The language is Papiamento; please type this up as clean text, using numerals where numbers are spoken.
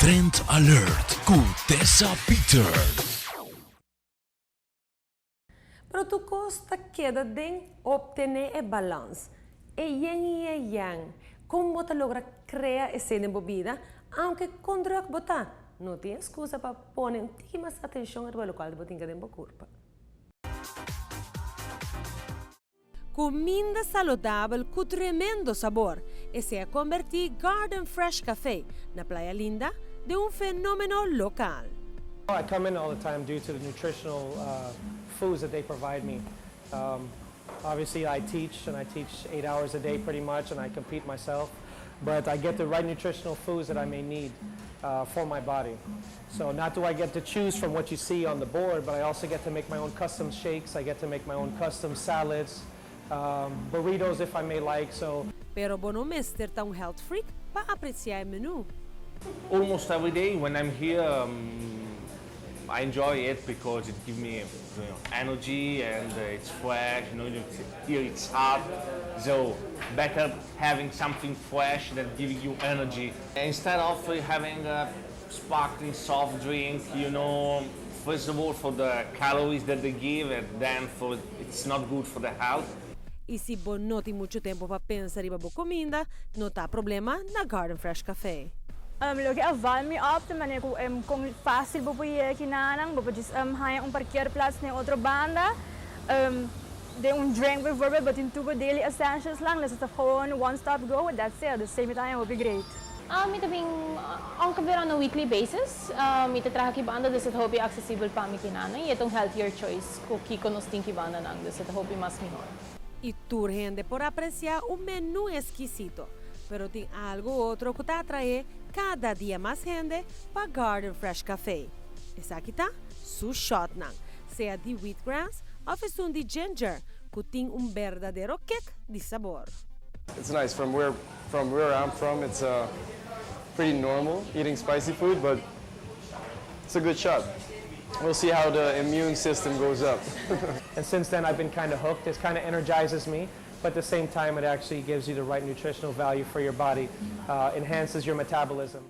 Trend Alert ku Tessa Peters. Pero tur kos ta keda den optené e balans, e yin i e yang. Kon bo ta logra krea esei den bo bida, aunke kon drùk bo ta? No tin eskusa pa pone un tiki mas atenshon riba lokual bo tin ke den bo kurpa. Kuminda saludabel ku tremendo sabor, esei a kombertí Garden Fresh Café na Playa Linda den un fenómeno lokal. I come in all the time due to the nutritional foods that they provide me. Obviously I teach and I teach 8 hours a day pretty much and I compete myself, but I get the right nutritional foods that I may need for my body. So not do I get to choose from what you see on the board, but I also get to make my own custom shakes. I get to make my own custom salads, burritos if I may like. So Pero bo no mester ta un health freak pa apresiá e menú. Almost every day when I'm here, I enjoy it because it gives me energy and it's fresh. Here it's hot, so better having something fresh that gives you energy. Instead of having a sparkling soft drink, first of all for the calories that they give, and then for it's not good for the health. I si bo no tin muchu tempu pa pensa riba bo kuminda, no ta problema na Garden Fresh Café. Loke a val mi op, ta manera ku kon fásil bo por yega akinan, bo por just haña un parkeerplaats na otro banda. De un drink bijvoorbeeld, bo tin tur daily essentials lang, dus het is gewoon one stop go, that's it. Dus esei mi ta hopi great. Mi ta bin ongeveer on a weekly basis. Mi ta traha aki banda, dus e ta hopi aksesibel pa mi akinan. I e ta un healthier choice ku kiko nos tin aki banda nan, dus e ta hopi mas mihó. I tur hende por apresiá un menú ekskisito, pero tin algu otro ku ta atraé kada dia mas hende pa Garden Fresh Café. Esaki ta su shotnan, sea di wheatgrass òf esun di ginger, ku tin un berdadero kick di sabor. It's nice from where I'm from. It's pretty normal eating spicy food, but it's a good shot. We'll see how the immune system goes up. And since then, I've been kind of hooked. It kind of energizes me, but at the same time, it actually gives you the right nutritional value for your body, enhances your metabolism.